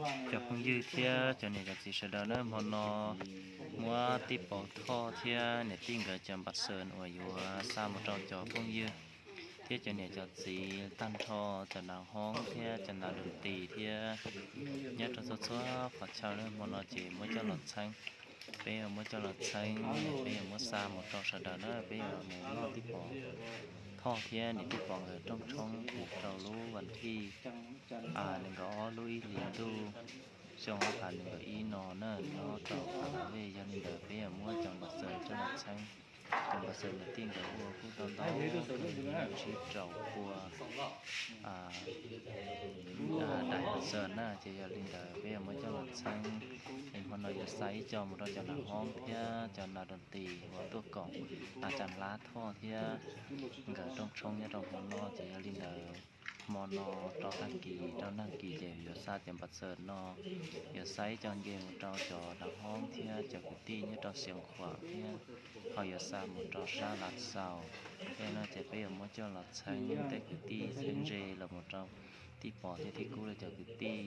Cov phooj ywg thiab cov niam cov txiv sawv daws na, hmo no muab tij Pov Thoj thiab niam tij nkawd cov npas xas uas yuav xa mus rau cov phooj ywg thiab cov niam cov txiv tag nrho, cov nav hoob thiab cov nav dum tis thiab nyob rau txhua txhua qhov chaw na, hmo no ces muab coj los txheeb. Peb yuav muab coj los txheeb, peb yuav muab xa mus rau sawv daws na, peb yuav mus noj tij Pov Thoj thiab niam tij Pov nkawd rooj tshoob puv rau lub vas thij nees nkaum ob lub ib hlis ntuj xyoo ob phav nees nkaum ib no na, nyob rau Phav Las Vej. Yog li ntawd peb yuav muab cov npas xas coj los txheeb. Cov npas xas niam tij nkawd ua kuj tau ntau, tsib rau pua daim npas xas na, ces yog li ntawd peb yuav muab coj los txheeb. Es hmo no yuav xa ib co mus rau cov nav hoob thiab cov nav dum tis uas tuaj koom a cov hlab Thoj thiab nkawd rooj tshoob nyob rau hmo no, ces yog li ntawd hmo no rau tag kis rau nag kis ces yuav xa cov npas xas no, yuav xa ib co nce mus rau cov nav hoob thiab cov kwv tij nyob rau Xeev Khuam thiab ho yuav xa mus rau sab Lav Xaus. Thiab no ces peb yuav muab coj los txheeb tej kwv tij txheeb ze los mus rau tij Pov thiab tij Kub lawv cov kwv tij,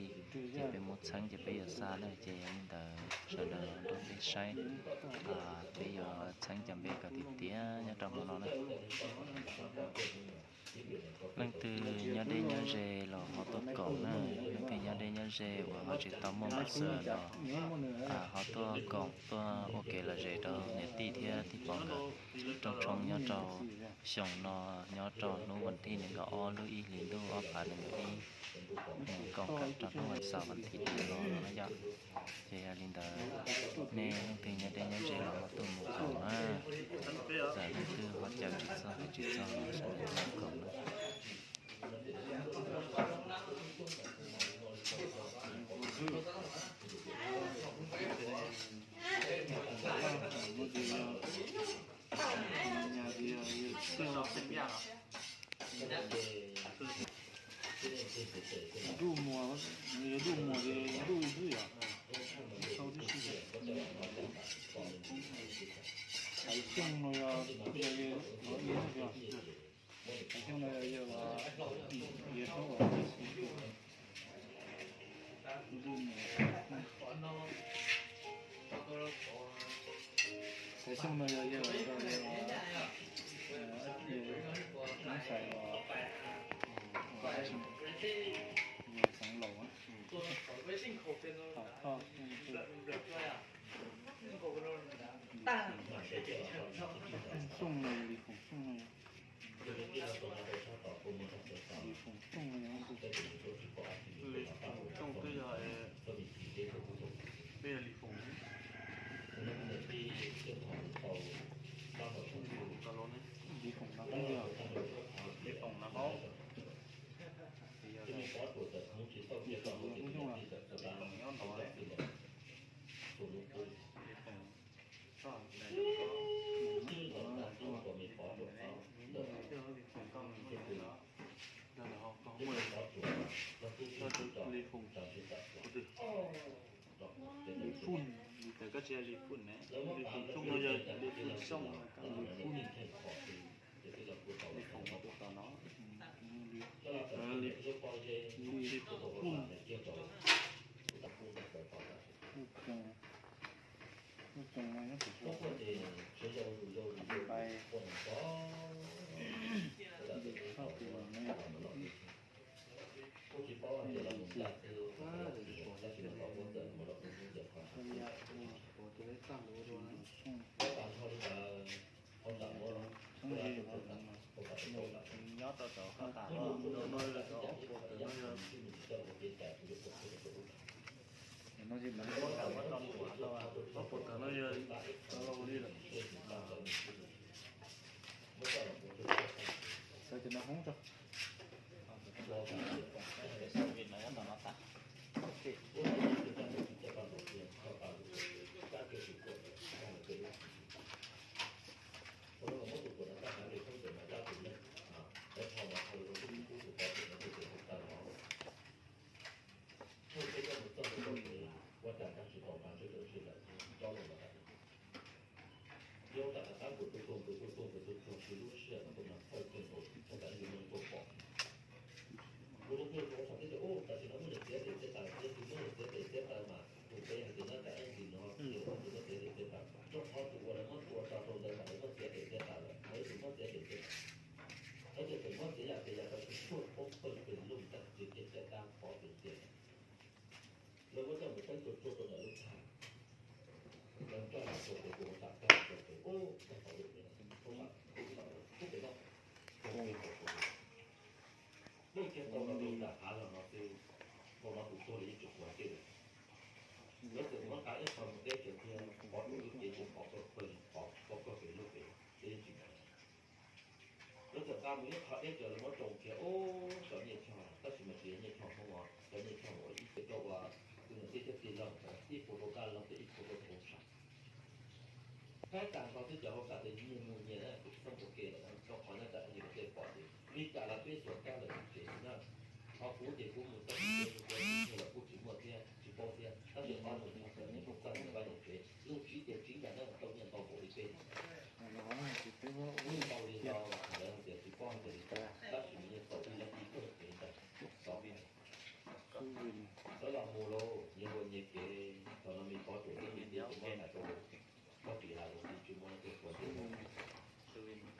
ces peb muab txheeb ces peb yuav xa na, ces yog li ntawd sawv daws nrog peb saib, peb yuav txheeb cov npe kom tiav tiav nyob rau hmo no na. Leej twg nyob deb nyob ze los ho tuaj koom na, leej twg nyob deb nyob ze uas ho tsis tau muaj npas xas los ho tuaj koom tuaj ua kev lom zem rau niam tij thiab tij Pov nkawd rooj tshoob nyob rau xyoo no, nyob rau hnub vas thij nees nkaum ob lub ib hlis ntuj ob phav nees nkaum ib, koom kam rau hnub vas xaum vas thiv no no yom. Ces yog li ntawd nej leej twg nyob deb nyob ze los ho tuaj mus koom na, txawm leej twg ho caw tsis txog hais tsis txog los sawv daws tuaj koom na. Ntuj muag, ntuj muag ces ntuj xwb yom. Tau tib si. Xaiv xyoo no yog, yog, yog, yog, xaiv xyoo no yog, yog, yog, xaiv xyoo no yog, yog, yog, yog, xaiv los, yog xeev laus, Thoj, Thoj, Foom Xooj no, Lis Foom Xooj no. Lis Foom Xooj no, Lis Foom Xooj twb yog, twb yog Lis Foom, Lis Foom no, Lis Foom no, Lis Foom nyob no, Lis Foom. Lis Foom, koj tsis yog Lis Foom ne, Lis Foom Xooj no yog Lis Foom Xooj, Lis Foom, Lis Foom tus tom no, Lis Foom. Lub xyoo no nyob pem Suav, Npais, Lis Faj Pis no, Lis Faj Pis, Lis Foom Xooj, Lis Foom Xooj, nyob rau cov haj tas no, no yog cov ob puas tawm no yog, no ces mas ob puas tawm no yog tau li lawm. Xav cov no hoob rau. Peb tuaj tuaj rau ntawm lub tshaj, lawv nraj los rau pem tus uas tam kab rau pem, ub, txog tau lub pem, txog tau lub pem no, rau pem tus dej kiag tau los rau nram hav los no xwb, thaum no tus tuag los yeej tsis quav tej lawm. Lawv txawm muab nqa ib qho mus teb kiag thiab pov rau lub cev tus qhov koj, pov koj pem lub pem, lawv yeej tsis kam. Lawv txawm nqa mus ib qho deb ces lawv muab tsoo kiag ub cov nyiaj choj, tab sis mas tsis yog nyiaj choj Hmoob os, cov nyiaj choj uas ib ce rau uas tus niam tij thiab tij laug ntawd ib puas rau dab laug thiab ib puas rau hauv sam. Qaib tag nrho xwb cov hauv sam ces nyiag mus nyiag na, kuv tsis txhob mus ke lawm, rau qhov nyob tsam ib ntsis tej pom ces li cas los peb xuas kab lawm tsev xwb na. Ho kuv ces kuv mus txog tsev kuv tias ib tug los kuj tsis muaj thiab tsis paub thiab, tab sis qhov nws txog tsev nws kuj txog nws vaj nws tsev, luag tsiv ces tsiv ntawm na, tau nyiaj ntau npaum li peb li. Nyiaj ntau li no mas lawv hais tias tsis paub hais tias li cas, tab sis nws yeej tau ib lab ib tug tsev ntawd xov pib. Lawv los mus lauj, nyias ua nyias kev, thaum no me pov ruam thiab me tij ces muab nqa rau koj tsis hais rau tsis muaj leej twg ua ntej. Los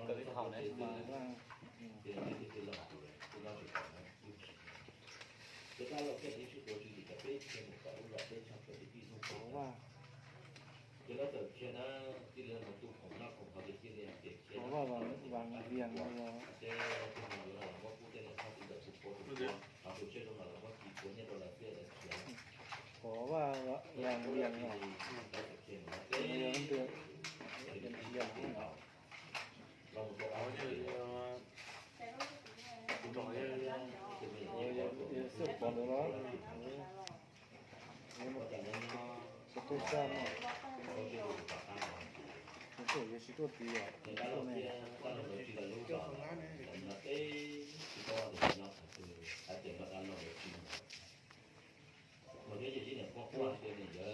mus txog tsev xwb, ces tij thiab tij laug hais tias kuv nyob tsis tau na, wb mus. Ces dab laug thiaj li sib tua tswv yim kom peb khiav mus tom lub zos peb tshaj plaws li ib hnub peb. Ces lawv txawm khiav na, cia li mus tu khoom noj khoom haus ces cia li hais tias khiav no, ces tus no yuav los muab pub tej niam txhab tiv ntawm tus puav tus puav, ho tus siab zoo no los muab ci puav nyiaj rau lawv xwb lawv khiav. Lawv txawm khiav mus na, ces tus no los mus rau ob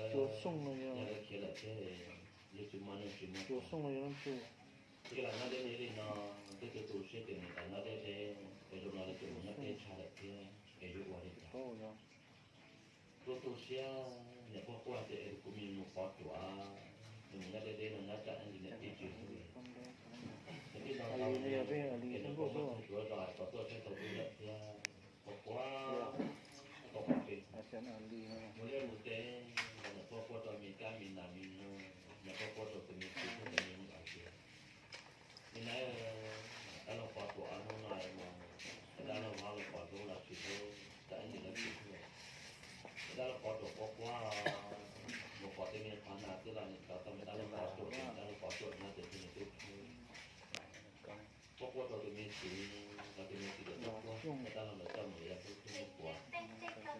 Cua xyooj no yog, cua xyooj no yog leej twg? Ces los nyob deb deb li no, twb tu tu siab ces nws los nyob deb deb, es zaum no lawv tseem mus nyob teb tshaj lawm thiab es yuav ua li cas? Tu tu siab, niam quaj quaj tias es kuv me nyuam pov ruam, nws mus nyob deb deb no nyob tsam ib ntsis niam tij tsis hlub li. Niam tij no tau es nws quaj quaj txog tsuav zos kom tuaj saib tau wb lawm thiab, quaj quaj tau ob peb hnub. Mus liaj mus teb los niam quaj quaj rau me kab me nas me noog, niam quaj quaj rau tus me txiv thiab tus me nyuam hais tias, me nab, dab laug pov ruam ob hnub no mus, dab laug ho los pom hlub los tsis hlub, tsam ib ntsis lawv tsis hlub. Dab laug pov ruam quaj quaj, mus pom tej me qhov nas xwb los nim tau tau me dab laug pov ruam, dab laug pov ruam nyob ces tus me tub hlub. Quaj quaj rau tus me txiv, los tus me txiv tias tub puag, dab laug lawv coj mus lawv yog tub tub puav.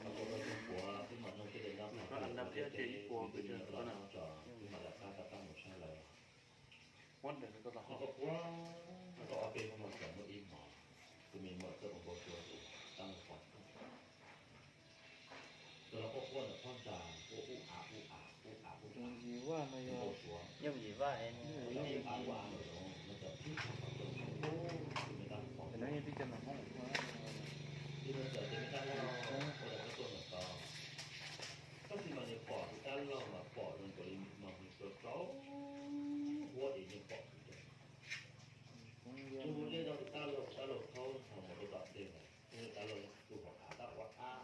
Los quaj rau tub puav, twb mam noog tej niag nyob qhov twg, tus me txiv los tso, twb mam lawv qab rov qab mus sab lawm. Quaj quaj tau ob peb hnub no txawm muaj ib hmos, tus me muam txawm ua npau suav tias dab laug pov ruam. Txawm los quaj quaj ntawm phab ntsa, quaj ub av ub av ub av ub av, npau suav. Yooj yim vaj, ub av ub av ntawm zoov no txawm tib tag qhov rooj, tus me dab laug pov ruam. Ces no txawm ces me dab laug ua tau kab tuaj ntawm ko. Tab sis mas nws pom tus dab laug mas pom zoo nkaus li mos nws rau rau huab es yeej pom tsis tau. Tus mus liaj zog tus dab laug, tus dab laug thaub ntho mus rau tom ntej lawm, tus dab laug tu hauv av tab ua ab,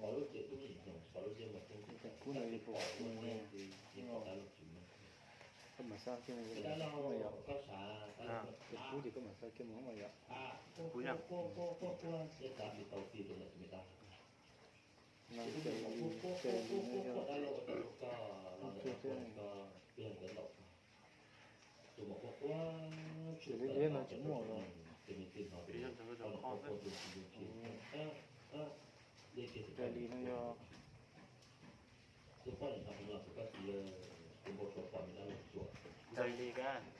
pom lub tsev tub nim hnoos, pom lub liaj mos tub ntxim, tab sis pom huab nyob xwb, yeej pom dab laug tsis muaj. Tus dab laug koj sav, dab laug quaj quaj quaj quaj, yeej tsav tsis tau tig rau ntawm tus me dab laug. Tus me muam quaj quaj quaj quaj quaj, dab laug ua tau rau koj los ntawm no, koj peb yog nkawd ntaus koj. Tus muam quaj quaj tshwm plaws no tseem muaj, tus me txiv hnov tus muam quaj quaj tus tsis tus tsis, dej kiag tus poj niam hnov tus los tus koj txiv, tus npau suav pom me dab laug ruam,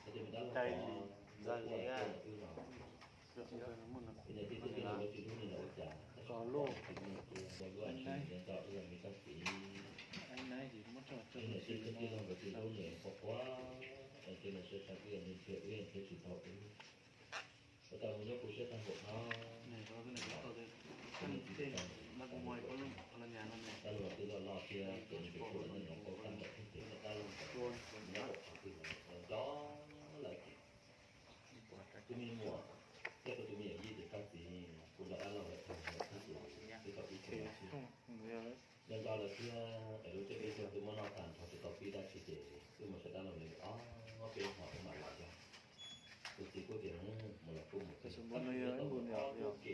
tus me dab laug pov, quaj quaj quaj ntawm wb no. Niam tij twb tias lawv tsis hlub nws los ua cas, tab sis pom nws tsis muaj nws cia, npau suav tsis nco wb los me koj txiv. Niam tij twb tias lawv tsis hlub nws, quaj quaj, es cia nws sawv tsees wb los nrhiav wb, nrhiav tsis tau wb. Ua cas mus nyob kuv siab tag npaum no. Dab laug twb loj loj thiab ces nws tseem tshuav neej nyob paub tag npaum thiab ces dab laug ntawd nyob rau qhov twg los nco lawm ces tus me muam thiab kuv tus me nyuam yij ces koj txiv, kuv nrog dab laug lawv tag lawm thiab ces twb tau ib xyoos lawm thiab. Thiab es lub caij peb caug twb muab noj tag nrho tsis tau pib dab tsi ces wb mus saib dab laug li ob peb hmo wb mam los yog. Tus txiv kuj tias mus los kuj mus, ob hnub ke,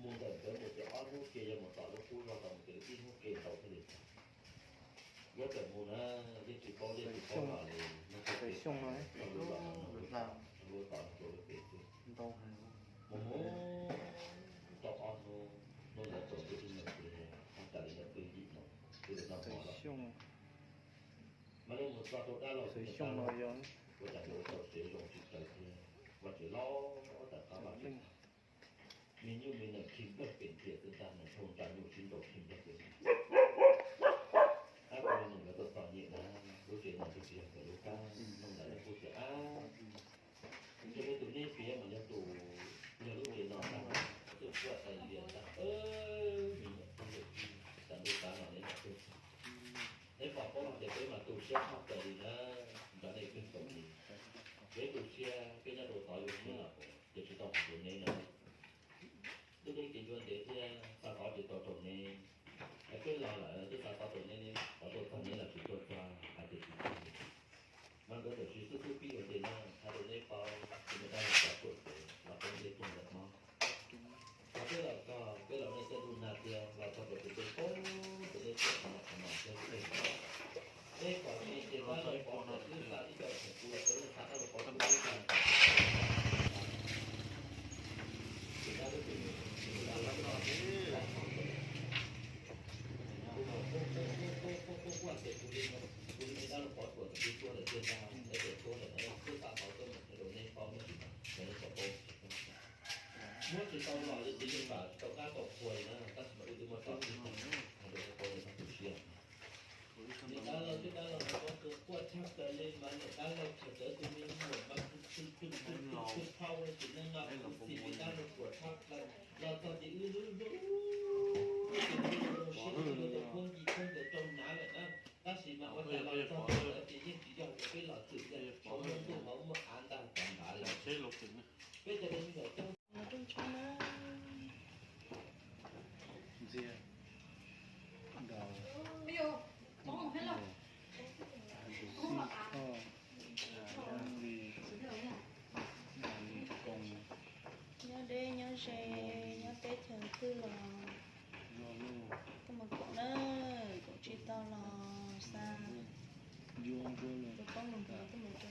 mus ntawm nkawd mus ces ob hnub ke, yog mus tom lub qub zos tod mus ces ib hnub ke ntau thiaj li tag. Yog txawm mus na, yeej tsis paub liaj tsis paub los li, lub tom lub pem xwb. Mus mus tau ob hnub, hnub ntawd tsaus ntuj ib nyuag pliag, tas li ntawm twb yim moo, twb li noj hmo lawm. Mas li mus txog rau dab laug, ua cas nkawd ua tau siab zoo tsis tsaws thiab, Vajtswv los tawm qab vab tsis txog. Me nyuj me nws khi npleg pem tiam xwb ntag, nws dhau nra nyuj sib nraus khi npleg pem. Ab, kuv li nus nkawd txom txom nyem na, lub tsev no twb tsis yog nkawd lub kab, nug ntawd lawv kuj tias ab, ntshe yog tus nej piav mas yog tus, yog lub tsev no ntag, twb quaj tais lias ntag, me nyuam tub lawm, tas ntuj tas no neb mam tug. Neb pom paub no ces peb mas tu siab tshaj plaws li na, nrog nej kawg nkaus li. Peb tu siab, peb nyob rau tod yuav siab los ces tsis tau hais tias neb no. Twb deb kev ncua ntev thiab xa tod tsis tau rau neb. Es peb los lawm twb xa tod rau neb, neb tod tuaj txog neb los tsis tuaj txog hais tias tsis txog. Mas nkawd tam sim xub xub pib ua ntej na, hais rau neb paub, tus me dab laug pov ruam ces los poob ntiaj teb ntawm hmoob. Qhov peb los txog, peb los nej tej ntuj nag tiag, los txog pem tus dej poob, tus dej poob qhov no qhov no thiab tej. Peb pom tsis ces dab laug pov ruam twb xa ib co khoom kuv los rau nej, xa dab laug pov ruam twb xa ces dab laug pov ruam twb xa ib co khoom kuv los rau nej. Kuv mus quaj quaj quaj quaj quaj quaj ces kuv li, kuv li me dab laug pov ruam twb tuag lawm tiag ntag, lawv tias tuag lawm na, twb xa tod tuaj mus qhia rau nej paub, nej tsis paub, nej tsis paub. Muab tsis tau los li ces yeej pam tsis tau qab kaum qhua li na, tab sis mas wb twb muab tso tseg, hais rau nej paub li no tu siab. Niam dab laug thiab dab laug no quaj tshaj plaws li mas niam dab laug txhawm rawv tus me nyuam mas tw tw tw tw tw tw phau li tus neeg no, tus txiv me dab laug ruam tshaj plaws. Los txog ces wb hlub hlub, tus me nyuam rau siab tus me nyuam rau phooj ywg phooj ywg rau hnav lawm na. Tab sis mas ua cas los txog ntawd ces yeej tsis yog tias peb los txwm yog, tsaus ntuj mas muaj av ntag kav ntav li. Peb cov me nyuam coob. Ntxiag, ntaus, tus xij tshoj, li, li koos. Nyob deb nyob ze, nyob teb chaws twg los tuaj mus koom na, koom tsis tau los xa, tus poob lus ntawd tuaj mus rau